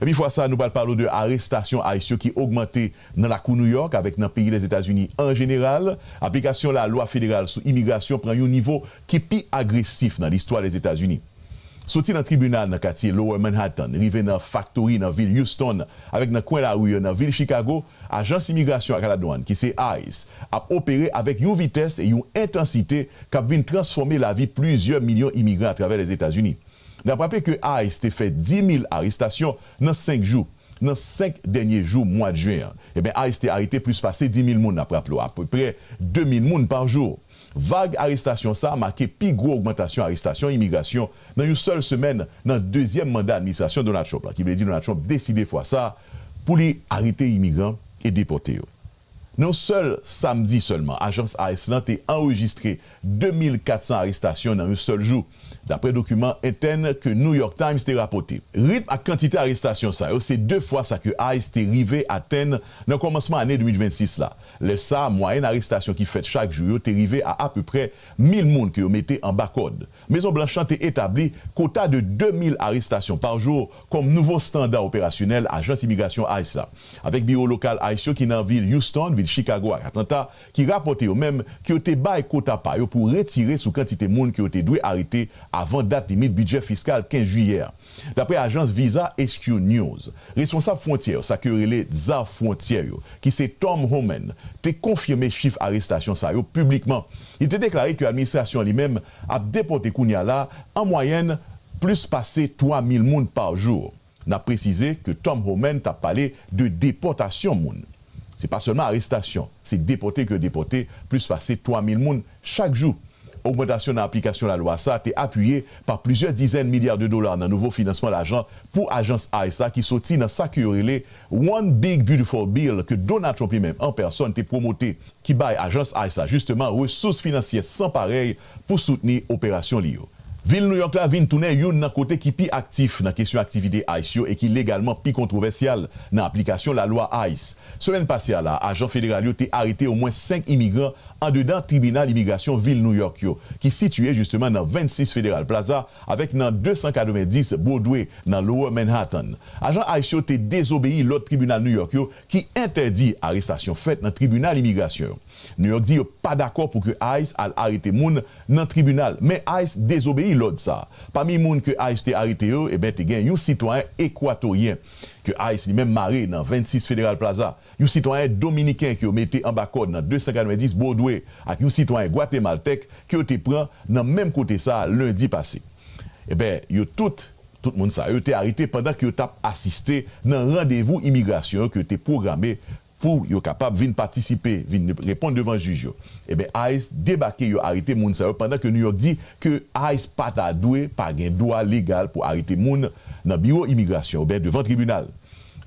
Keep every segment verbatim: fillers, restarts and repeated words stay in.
Epi fwa sa, nou pral pale w de arestasyon ICE yo ki ogmante nan lakou New York avèk nan peyi Lèzetazini an jeneral. Aplikasyon lalwa federal sou imigrasyon pran yon nivo ki pi agresif nan listwa Lèzetazini. Soti nan tribinal nan katye Lower Manhattan, rive nan faktori nan vil Houston, avèk nan kwen lari yo nan vil Chicago, ajans imigrasyon ak ladwann, ki se ICE, ap opere avèk yon vitès e yon entansite k ap vin transfòme lavi plizyè milyon imigran atravè Lèzetazini. N ap raple ke ICE te fè dis mil arestasyon nan senk jou, nan senk dènye jou mwa jen an. Eben, ICE te arete plis pase dis mil moun, n ap raple w, apeprè de mil moun pa jou. Vag arestasyon sa a make pi gwo ogmantasyon arestasyon imigrasyon nan yon sèl semèn nan dezyèm manda administrasyon Donald Trump la, ki vle di Donald Trump deside fwa sa a pou li arete imigran e depòte yo. Nan yon sèl samdi sèlman, ajans ICE lan te anrejistre de mil kat san arestasyon nan yon sèl jou, dapre dokiman entèn ke New York Times te rapòte. Ritm ak kantite arestasyon sa yo se de fwa sa ke ICE te rive atenn nan kòmansman ane de mil vennsis la. Lè sa a, mwayèn arestasyon ki fèt chak jou yo te rive a apeprè mil moun ke yo mete anba kòd. Mezon Blanch lan te etabli kota de de mil arestasyon pa jou kòm nouvo estanda operasyonèl ajans imigrasyon ICE la. Avèk biwo lokal ICE yo ki nan vil Houston, vil Chicago ak Atlanta, ki rapòte yo menm ke yo te bay kota pa yo pou retire sou kantite moun ke yo te dwe arete avan dat limit bidjè fiskal kenz jiyè a. Dapre ajans Visa H Q News, responsab fwontyè yo, sa ke yo rele Tsar Fwontyè yo, ki se Tom Homan, te konfime chif arestasyon sa yo piblikman. Li te deklare ke administrasyon li menm ap depòte kounye a la, an mwayèn, plis pase twa mil moun pa jou. N ap presize ke Tom Homan t ap pale de depòtasyon moun. Se pa sèlman arestasyon, se depòte ke depòte plis pase twa mil moun chak jou. Ogmantasyon nan aplikasyon lalwa sa a te apiye pa plizyè dizèn milya de dola nan nouvo finansman lajan pou ajans ICE la ki soti nan sa ke yo rele One Big Beautiful Bill ke Donald Trump li menm an pèsòn te pwomote, ki bay ajans ICE la jisteman resous finansyè san parèy pou soutni operasyon li yo. Vil New York la vin tounen youn nan kote ki pi aktif nan kesyon aktivite ICE yo e ki legalman pi kontwovèsyal nan aplikasyon lalwa ICE. Semèn pase a la, ajan federal yo te arete omwen senk imigran andedan tribinal imigrasyon vil New York yo, ki sitiye jisteman nan vennsis Federal Plaza avèk nan de san katrevenndis Broadway nan Lower Manhattan. Ajan ICE yo te dezobeyi lòd tribinal New York yo ki entèdi arestasyon fèt nan tribinal imigrasyon yo. New York di yo pa dakò pou ke ICE al arete moun nan tribinal, men ICE dezobeyi lòd sa a. Pami moun ke ICE te arete yo, eben, te gen yon sitwayen ekwatoryen ke ICE li menm mare nan vennsis Federal Plaza, yon sitwayen dominiken ke yo mete anba kòd nan de san katrevenndis Broadway ak yon sitwayen gwatemaltèk ke yo te pran nan menm kote sa a lendi pase. Eben, yo tout, tout moun sa yo te arete pandan ke yo t ap asiste nan randevou imigrasyon yo ke yo te pwograme pou yo kapab vin patisipe, vin reponn devan jij yo. Eben, ICE debake, yo arete moun sa yo, pandan ke New York di ke ICE pa ta dwe, pa gen dwa legal pou arete moun nan biwo imigrasyon oubyen devan tribinal.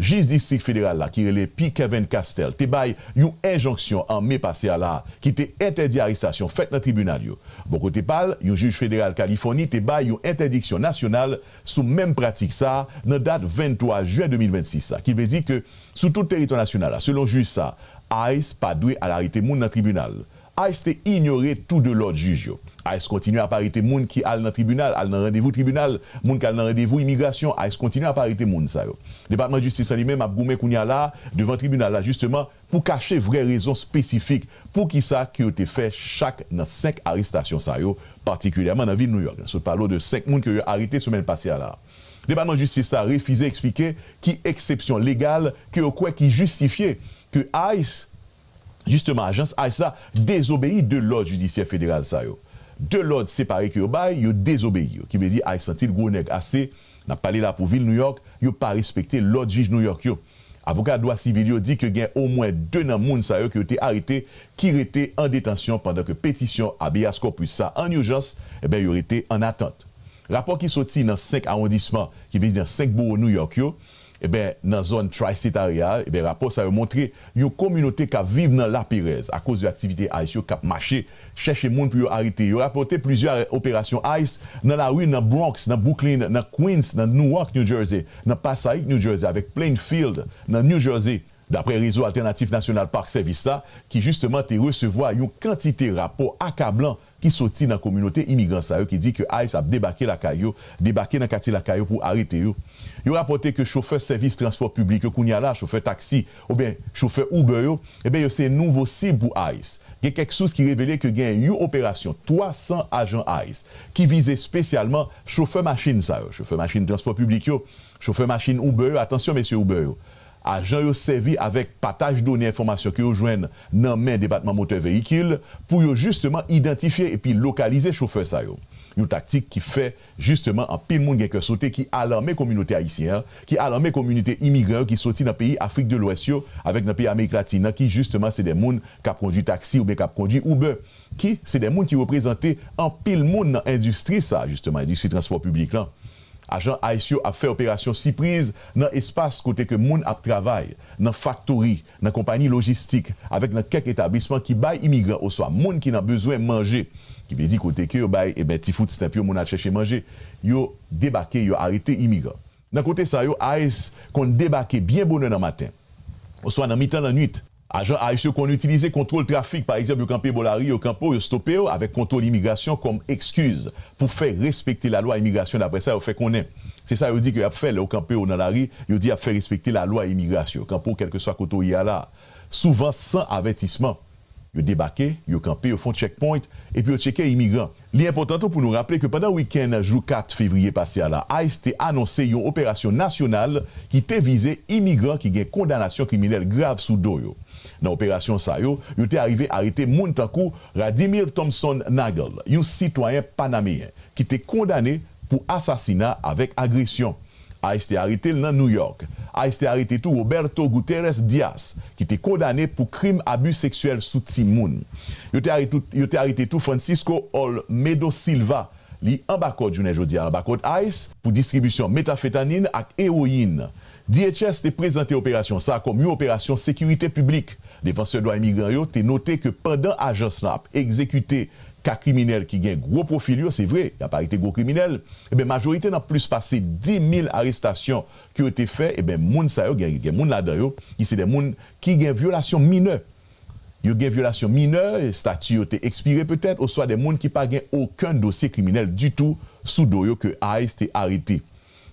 Jij distrik federal la, ki rele P Kevin Castel, te bay yon enjonksyon an me pase a la a, ki te entèdi arestasyon fèt nan tribinal yo. Bò kote pa l, yon jij federal Kalifòni te bay yon entèdiksyon nasyonal sou menm pratik sa a nan dat venntwa jen de mil vennsis la, ki vle di ke sou tout teritwa nasyonal la, selon jij sa a, ICE pa dwe al arete moun nan tribinal. ICE te inyore tou de lòd jij yo. ICE kontinye ap arete moun ki al nan tribinal, al nan randevou tribinal, moun k al nan randevou imigrasyon, ICE kontinye ap arete moun sa yo. Depatman Jistis la li menm ap goumen kounye a la a devan tribinal la jisteman pou kache vrè rezon espesifik poukisa ke yo te fè chak nan senk arestasyon sa yo, patikilyèman nan vil New York. N sot pale w de senk moun ke yo arete semèn pase a la a. Depatman Jistis la refize eksplike ki eksepsyon legal ke yo kwè ki jistifye ke ICE, jisteman, ajans ICE la dezobeyi de lòd jidisyè federal sa yo. De lòd separe ke yo bay, yo dezobeyi yo, ki vle di ICE santi l gwo nèg ase. N ap pale la pou vil New York, yo pa respekte lòd jij New York yo. Avoka dwa sivil yo di ke gen omwen de nan moun sa yo ke yo te arete ki rete an detansyon pandan ke petisyon habeas corpus sa an ijans, eben, yo rete an atant. Rapò ki soti nan senk awondisman, ki vle di nan senk bowo New York yo, eben, nan zòn Tri-State Area a, eben, rapò sa yo montre yon kominote k ap viv nan laperèz akoz de aktivite ICE yo k ap mache chèche moun pou yo arete. Yo rapòte plizyè operasyon ICE nan lari nan Bronx, nan Brooklyn, nan Queens, nan Newark, New Jersey, nan Passaic, New Jersey, avèk Plainfield, nan New Jersey, dapre Rezo Altènatif Nasyonal Park Service la, ki jisteman te resevwa yon kantite rapò akablan ki soti nan kominote imigran sa yo ki di ke ICE ap debake lakay yo, debake nan katye lakay yo pou arete yo. Yo rapòte ke chofè sèvis transpò piblik yo kounye a la, chofè taksi oubyen chofè Uber yo, ebyen yo se nouvo sib pou ICE. Gen kèk sous ki revele ke gen yon operasyon twa san ajan ICE ki vize espesyalman chofè machin sa yo, chofè machin transpò piblik yo, chofè machin Uber yo, atansyon mesye Uber yo. Ajan yo sèvi avèk pataj done enfòmasyon ke yo jwenn nan men Depatman Motè Veyikil pou yo jisteman idantifye epi lokalize chofè sa yo. Yon taktik ki fè jisteman anpil moun gen kè sote, ki alame kominote ayisyen an, ki alame kominote imigran yo ki soti nan peyi Afrik de Lwès yo avèk nan peyi Amerik Latin nan, ki jisteman se de moun k ap kondui taksi oubyen k ap kondui Uber, ki se de moun ki reprezante anpil moun nan endistri sa, jisteman, endistri transpò piblik lan. Ajan ICE yo ap fè operasyon sipriz nan espas kote ke moun ap travay, nan faktori, nan konpayi lojistik, avèk nan kèk etablisman ki bay imigran oswa moun ki nan bezwen manje, ki vle di kote ke yo bay, eben, ti food stamp yo, moun al chèche manje, yo debake, yo arete imigran. Nan kote sa yo, ICE konn debake byen bonè nan maten, oswa nan mitan lannwit. Ajan ICE yo konn itilize kontwòl trafik, pa egzanp, yo kanpe bò lari, yo kanpe w, yo stope w avèk kontwòl imigrasyon kòm ekskiz pou fè respekte lalwa imigrasyon, daprè sa yo fè konnen. Se sa yo di ke y ap fè lè yo kanpe w nan lari, yo di y ap fè respekte lalwa imigrasyon. Yo kanpe w kèlkeswa kote w ye a la. Souvan san avètisman. Yo debake, yo kanpe, yo fè yon checkpoint, epi yo tcheke imigran. Li enpòtan tou pou nou raple ke pandan wikenn jou kat fevriye pase a la, ICE te anonse yon operasyon nasyonal ki te vize imigran ki gen kondanasyon kriminèl grav sou do yo. Nan operasyon sa yo, yo te arive arete moun tankou Radimir Thompson Nagel, yon sitwayen panameyen ki te kondane pou asasina avèk agresyon. ICE te arete l nan New York. ICE te arete tou Roberto Guterres Dias, ki te kondane pou krim abi seksyèl sou timoun. Yo te arete, yo te arete tou Francisco Olmedo Silva, li anba kòd jounen jodi a, anba kòd ICE, pou distribisyon metafetanin ak ewoyin. D H S te prezante operasyon sa a kòm yon operasyon sekirite piblik. Defansè dwa imigran yo te note ke pandan ajans lan ap egzekite ka kriminèl ki gen gwo pwofil yo, se vre, y ap arete gwo kriminèl, eben, majorite nan plis pase dis mil arestasyon ke yo te fè, eben, moun sa yo, gen, gen moun ladan yo, ki se de moun ki gen vyolasyon minè. Yo gen vyolasyon minè, estati yo te ekspire petèt, oswa de moun ki pa gen okenn dosye kriminèl ditou sou do yo ke ICE te arete.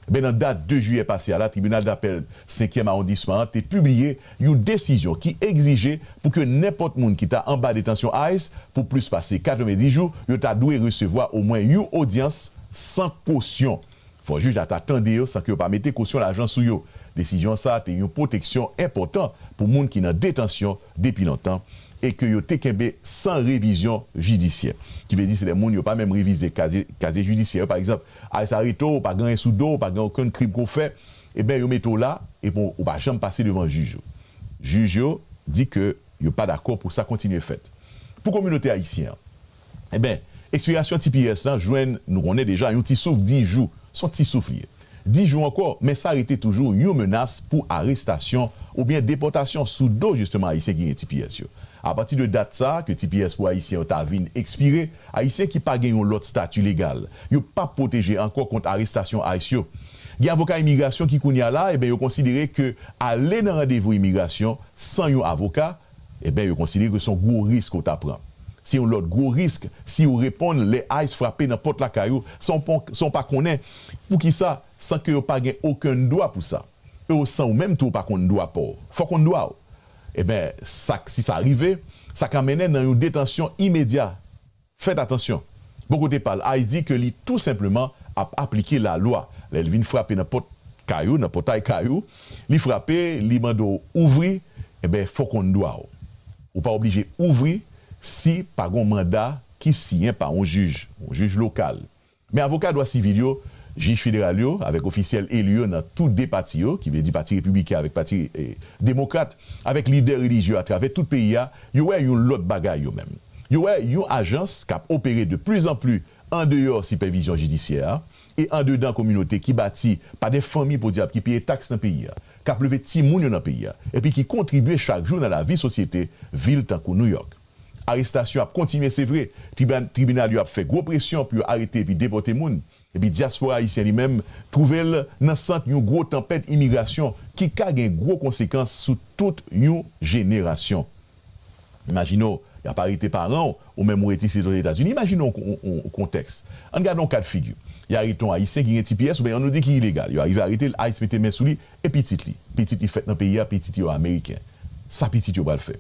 Ben, nan dat de jiyè pase a la, Tribinal Dapèl senkyèm Awondisman an te pibliye yon desizyon ki egzije pou ke nenpòt moun ki ta anba detansyon ICE pou plis pase katrevenndis jou, yo ta dwe resevwa omwen yon odyans san kosyon. Fò jij la ta tande yo san ke yo pa mete kosyon lajan sou yo. Desizyon sa a te yon pwoteksyon enpòtan pou moun ki nan detansyon depi lontan e ke yo te kenbe san revizyon jidisyè. Ki vle di se de moun yo pa menm revize kazye, kazye jidisyè yo. Pa egzanp, ICE arete w, ou pa gen anyen sou do w, ou pa gen okenn krim ke w fè, eben, yo mete w la, epi w pa janm pase devan jij yo. Jij yo di ke yo pa dakò pou sa kontinye fèt. Pou kominote ayisyen an, eben, ekspirasyon T P S lan jwenn, nou konnen deja, yon ti souf dis jou. Se yon ti souf li ye. Dis jou ankò, men sa rete toujou yon menas pou arestasyon oubyen depòtasyon sou do, jisteman, ayisyen ki gen T P S yo. Apati de dat sa a, ke T P S pou ayisyen yo ta vin ekspire, ayisyen ki pa gen yon lòt estati legal, yo p ap pwoteje ankò kont arestasyon ICE yo. Gen avoka imigrasyon ki kounye a la, eben, yo konsidere ke ale nan randevou imigrasyon san yon avoka, eben, yo konsidere ke se yon gwo risk ou ta pran. Se yon lòt gwo risk si w reponn lè ICE frape nan pòt lakay ou, san w pon-, san w pa konnen. Poukisa? San ke yo pa gen okenn dwa pou sa. E w, san w menm tou, w pa konn dwa pa w. Fò w konn dwa w. Eben, sa, si sa rive, sa ka mennen nan yon detansyon imedya. Fèt atansyon. Bò kote pa l, ICE di ke li tou senpleman ap aplike lalwa. Lè l vin frape nan pòt kay ou, nan pòtay kay ou, li frape, li mande w ouvri, eben, fò w konn dwa w. Ou pa oblije ouvri si pa gen yon manda ki siyen pa yon jij, yon jij lokal. Men avoka dwa sivil yo, jij federal yo, avèk ofisyèl eli yo nan tou de pati yo, ki vle di Pati Repibliken avèk Pati, eh, Demokrat, avèk lidè relijye yo atravè tout peyi a, yo wè yon lòt bagay yo menm. Yo wè yon ajans k ap opere de pli zan pli andeyò sipèvizyon jidisyè a e andedan kominote ki bati pa de fanmi podyab ki peye taks nan peyi a, k ap leve timoun yo nan peyi a, epi ki kontribye chak jou nan lavi sosyete vil tankou Nouyòk. Arestasyon ap kontinye, se vre. Triba-, tribinal yo ap fè gwo presyon pou yo arete epi depòte moun. Epi dyaspora ayisyen li menm twouve l nan sant yon gwo tanpèt imigrasyon ki ka gen gwo konsekans sou tout yon jenerasyon. Imajine w, y ap arete paran w, ou menm ou rete isit Ozetazini. Imajine w yon, yon, yon kontèks. Ann gade yon ka de figi. Y arete yon Ayisyen ki gen T P S, oubyen ann nou di ki ilegal. Yo arive arete l, ICE mete men sou li, e pitit li. Pitit li fèt nan peyi a, pitit yo ameriken. Sa pitit yo pral fè?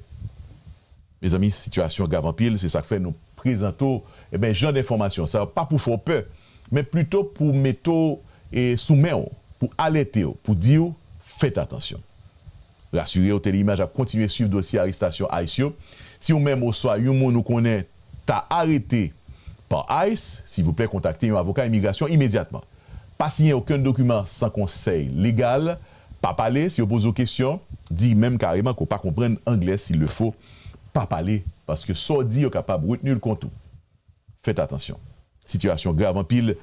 Mezanmi, sitiyasyon grav anpil, se sa k fè nou prezante w, eben, jan de enfòmasyon sa yo, pa pou fè w pè, men plito pou mete w, e, sou men w, pou alète w, pou di w, fèt atansyon. Rasire w, Teleimaj ap kontinye swiv dosye arestasyon ICE yo. Si w menm oswa yon moun ou konnen ta arete pa ICE, silvouplè kontakte yon avoka imigrasyon imedyatman. Pa siyen okenn dokiman san konsèy legal, pa pale, si yo poze w kesyon, di menm kareman ke w pa konprann anglè, s'il le faut, pa pale, paske sa w di yo kapab retni l kont ou. Fèt atansyon. Sitiyasyon grav anpil.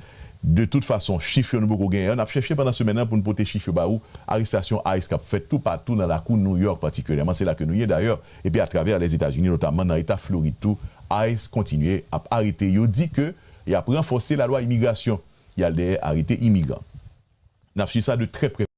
De tout fason, chif yo nou poko genyen yo. N ap chèche pandan semèn nan pou n pote chif yo ba ou. Arestasyon ICE k ap fèt toupatou nan lakou New York patikilyèman. Se la ke nou ye dayè. Epi atravè Lèzetazini, notaman nan eta Florid tou, ICE kontinye ap arete. Yo di ke y ap ranfòse lalwa imigrasyon. Y al dèyè arete imigran. N ap swiv sa de trè prè.